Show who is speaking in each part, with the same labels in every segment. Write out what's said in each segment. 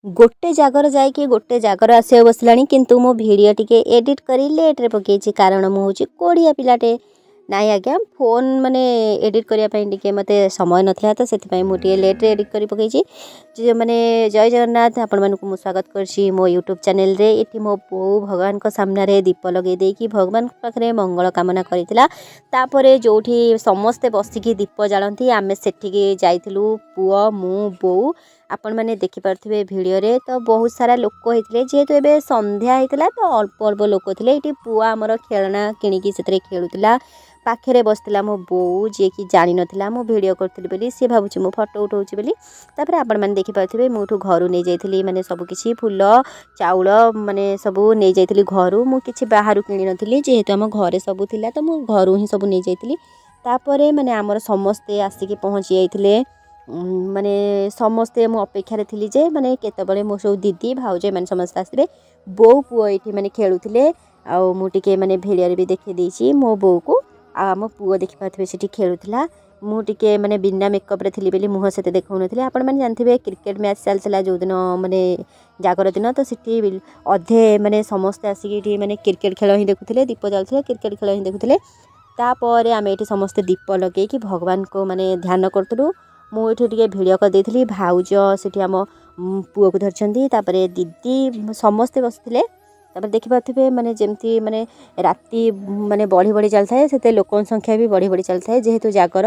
Speaker 1: ଗୋଟେ ଜାଗର ଯାଇକି ଗୋଟେ ଜାଗର ଆସିବାକୁ ବସିଲାଣି, କିନ୍ତୁ ମୁଁ ଭିଡ଼ିଓ ଟିକେ ଏଡ଼ିଟ୍ କରି ଲେଟ୍ରେ ପକେଇଛି, କାରଣ ମୁଁ ହେଉଛି କୋଡ଼ିଆ ପିଲାଟେ। ନାଇଁ ଆଜ୍ଞା, ଫୋନ୍ ମାନେ ଏଡ଼ିଟ୍ କରିବା ପାଇଁ ଟିକେ ମୋତେ ସମୟ ନଥିଲା, ତ ସେଥିପାଇଁ ମୁଁ ଟିକେ ଲେଟ୍ରେ ଏଡ଼ିଟ୍ କରି ପକେଇଛି। ଯେ ମାନେ ଜୟ ଜଗନ୍ନାଥ, ଆପଣମାନଙ୍କୁ ମୁଁ ସ୍ୱାଗତ କରୁଛି ମୋ ୟୁଟ୍ୟୁବ୍ ଚ୍ୟାନେଲ୍ରେ। ଏଠି ମୋ ବୋଉ ଭଗବାନଙ୍କ ସାମ୍ନାରେ ଦୀପ ଲଗେଇ ଦେଇକି ଭଗବାନଙ୍କ ପାଖରେ ମଙ୍ଗଳ କାମନା କରିଥିଲା। ତାପରେ ଯେଉଁଠି ସମସ୍ତେ ବସିକି ଦୀପ ଜାଳନ୍ତି, ଆମେ ସେଠିକି ଯାଇଥିଲୁ, ପୁଅ, ମୁଁ, ବୋଉ। ଆପଣମାନେ ଦେଖିପାରୁଥିବେ ଭିଡ଼ିଓରେ ତ ବହୁତ ସାରା ଲୋକ ହେଇଥିଲେ। ଯେହେତୁ ଏବେ ସନ୍ଧ୍ୟା ହେଇଥିଲା, ତ ଅଳ୍ପ ଅଳ୍ପ ଲୋକ ଥିଲେ। ଏଇଠି ପୁଅ ଆମର ଖେଳଣା କିଣିକି ସେଥିରେ ଖେଳୁଥିଲା। ପାଖରେ ବସିଥିଲା ମୋ ବୋଉ, ଯିଏକି ଜାଣିନଥିଲା ମୁଁ ଭିଡ଼ିଓ କରୁଥିଲି ବୋଲି। ସିଏ ଭାବୁଛି ମୁଁ ଫଟୋ ଉଠାଉଛି ବୋଲି। ତାପରେ ଆପଣମାନେ ଦେଖିପାରୁଥିବେ, ମୁଁ ଏଠୁ ଘରୁ ନେଇଯାଇଥିଲି ମାନେ ସବୁକିଛି, ଫୁଲ, ଚାଉଳ, ମାନେ ସବୁ ନେଇଯାଇଥିଲି ଘରୁ। ମୁଁ କିଛି ବାହାରୁ କିଣିନଥିଲି, ଯେହେତୁ ଆମ ଘରେ ସବୁ ଥିଲା, ତ ମୁଁ ଘରୁ ହିଁ ସବୁ ନେଇଯାଇଥିଲି। ତାପରେ ମାନେ ଆମର ସମସ୍ତେ ଆସିକି ପହଞ୍ଚି ଯାଇଥିଲେ। ମାନେ ସମସ୍ତେ, ମୁଁ ଅପେକ୍ଷାରେ ଥିଲି ଯେ ମାନେ କେତେବେଳେ ମୋ ସବୁ ଦିଦି, ଭାଉଜ ଏମାନେ ସମସ୍ତେ ଆସିବେ। ବୋଉ ପୁଅ ଏଇଠି ମାନେ ଖେଳୁଥିଲେ ଆଉ ମୁଁ ଟିକେ ମାନେ ଭିଡ଼ିଓରେ ବି ଦେଖେଇ ଦେଇଛି ମୋ ବୋଉକୁ। ଆଉ ଆମ ପୁଅ ଦେଖିପାରୁଥିବେ, ସେଠି ଖେଳୁଥିଲା। ମୁଁ ଟିକେ ମାନେ ବିନା ମେକଅପ୍ରେ ଥିଲି ବୋଲି ମୁହଁ ସେତେ ଦେଖାଉନଥିଲି। ଆପଣମାନେ ଜାଣିଥିବେ, କ୍ରିକେଟ୍ ମ୍ୟାଚ୍ ଚାଲିଥିଲା ଯେଉଁଦିନ, ମାନେ ଜାଗର ଦିନ, ତ ସେଠି ଅଧେ ମାନେ ସମସ୍ତେ ଆସିକି ଏଠି ମାନେ କ୍ରିକେଟ୍ ଖେଳ ହିଁ ଦେଖୁଥିଲେ। ଦୀପ ଜାଳୁଥିଲେ, କ୍ରିକେଟ୍ ଖେଳ ହିଁ ଦେଖୁଥିଲେ। ତାପରେ ଆମେ ଏଠି ସମସ୍ତେ ଦୀପ ଲଗେଇକି ଭଗବାନଙ୍କୁ ମାନେ ଧ୍ୟାନ କରୁଥିଲୁ। ମୁଁ ଏଠି ଟିକେ ଭିଡ଼ିଓ କରିଦେଇଥିଲି। ଭାଉଜ ସେଠି ଆମ ପୁଅକୁ ଧରିଛନ୍ତି, ତାପରେ ଦିଦି ସମସ୍ତେ ବସିଥିଲେ। ତାପରେ ଦେଖିପାରୁଥିବେ, ମାନେ ଯେମିତି ମାନେ ରାତି ମାନେ ବଢ଼ି ବଢ଼ି ଚାଲିଥାଏ, ସେତେ ଲୋକଙ୍କ ସଂଖ୍ୟା ବି ବଢ଼ି ବଢ଼ି ଚାଲିଥାଏ, ଯେହେତୁ ଜାଗର।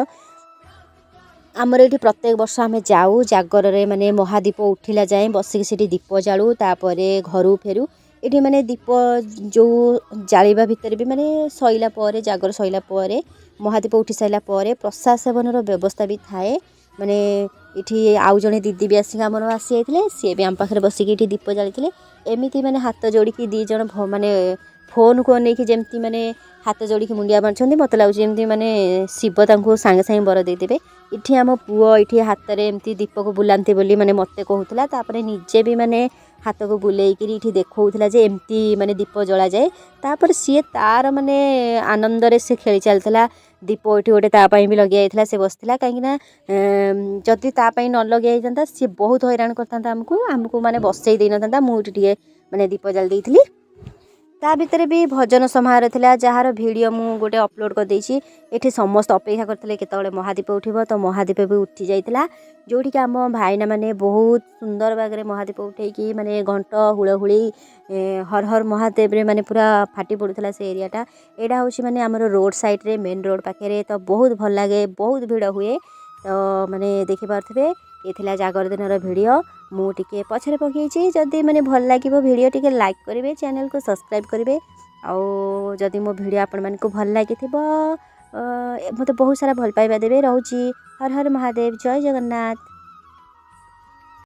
Speaker 1: ଆମର ଏଇଠି ପ୍ରତ୍ୟେକ ବର୍ଷ ଆମେ ଯାଉ ଜାଗରରେ, ମାନେ ମହାଦୀପ ଉଠିଲା ଯାଏଁ ବସିକି ସେଠି ଦୀପ ଜାଳୁ, ତାପରେ ଘରକୁ ଫେରୁ। ଏଠି ମାନେ ଦୀପ ଯେଉଁ ଜାଳିବା ଭିତରେ ବି ମାନେ ସଇଲା ପରେ, ଜାଗର ସଇଲା ପରେ, ମହାଦୀପ ଉଠି ସାରିଲା ପରେ ପ୍ରସାଦ ସେବନର ବ୍ୟବସ୍ଥା ବି ଥାଏ। ମାନେ ଏଠି ଆଉ ଜଣେ ଦିଦି ବି ଆସିକି ଆମର ଆସିଯାଇଥିଲେ। ସିଏ ବି ଆମ ପାଖରେ ବସିକି ଏଠି ଦୀପ ଜାଳିଥିଲେ। ଏମିତି ମାନେ ହାତ ଯୋଡ଼ିକି ଦୁଇ ଜଣ ମାନେ ଫୋନ୍କୁ ଅନେଇକି ଯେମିତି ମାନେ ହାତ ଯୋଡ଼ିକି ମୁଣ୍ଡିଆ ମାରୁଛନ୍ତି, ମୋତେ ଲାଗୁଛି ଯେମିତି ମାନେ ଶିବ ତାଙ୍କୁ ସାଙ୍ଗେ ସାଙ୍ଗେ ବର ଦେଇଦେବେ। ଏଠି ଆମ ପୁଅ ଏଠି ହାତରେ ଏମିତି ଦୀପକୁ ବୁଲାନ୍ତି ବୋଲି ମାନେ ମୋତେ କହୁଥିଲା। ତାପରେ ନିଜେ ବି ମାନେ ହାତକୁ ବୁଲେଇକିରି ଏଠି ଦେଖାଉଥିଲା ଯେ ଏମିତି ମାନେ ଦୀପ ଜଳାଯାଏ। ତାପରେ ସିଏ ତାର ମାନେ ଆନନ୍ଦରେ ସେ ଖେଳି ଚାଲିଥିଲା। ଦୀପ ଏଠି ଗୋଟେ ତା ପାଇଁ ବି ଲଗିଆ ଯାଇଥିଲା, ସେ ବସିଥିଲା, କାହିଁକିନା ଯଦି ତା ପାଇଁ ନ ଲଗିଆ ଯାଇଥାନ୍ତା, ସିଏ ବହୁତ ହଇରାଣ କରିଥାନ୍ତା ଆମକୁ, ଆମକୁ ମାନେ ବସେଇ ଦେଇନଥାନ୍ତା। ମୁଁ ଏଠି ଟିକେ ମାନେ ଦୀପ ଜାଳି ଦେଇଥିଲି। ତା ଭିତରେ ବି ଭଜନ ସମାରୋହ ଥିଲା, ଯାହାର ଭିଡ଼ିଓ ମୁଁ ଗୋଟେ ଅପଲୋଡ଼ କରିଦେଇଛି। ଏଠି ସମସ୍ତେ ଅପେକ୍ଷା କରିଥିଲେ କେତେବେଳେ ମହାଦୀପ ଉଠିବ। ତ ମହାଦୀପ ବି ଉଠି ଯାଇଥିଲା, ଯେଉଁଠିକି ଆମ ଭାଇନା ମାନେ ବହୁତ ସୁନ୍ଦର ବାଗରେ ମହାଦୀପ ଉଠେଇକି ମାନେ ଘଣ୍ଟ, ହୁଳହୁଳି, ହର ହର ମହାଦେବରେ ମାନେ ପୁରା ଫାଟି ପଡ଼ୁଥିଲା ସେ ଏରିଆଟା। ଏଇଟା ହେଉଛି ମାନେ ଆମର ରୋଡ଼ ସାଇଡ଼୍ରେ, ମେନ୍ ରୋଡ଼ ପାଖରେ, ତ ବହୁତ ଭଲ ଲାଗେ, ବହୁତ ଭିଡ଼ ହୁଏ। ତ ମାନେ ଦେଖିପାରୁଥିବେ, ଏ ଥିଲା ଜାଗର ଦିନର ଭିଡ଼ିଓ। ମୁଁ ଟିକେ ପଛରେ ପକେଇଛି। ଯଦି ମାନେ ଭଲ ଲାଗିବ ଭିଡ଼ିଓ, ଟିକେ ଲାଇକ୍ କରିବେ, ଚ୍ୟାନେଲକୁ ସବସ୍କ୍ରାଇବ୍ କରିବେ। ଆଉ ଯଦି ମୋ ଭିଡ଼ିଓ ଆପଣମାନଙ୍କୁ ଭଲ ଲାଗିଥିବ, ମୋତେ ବହୁତ ସାରା ଭଲ ପାଇବା ଦେବେ। ରହୁଛି। ହର ହର ମହାଦେବ, ଜୟ ଜଗନ୍ନାଥ।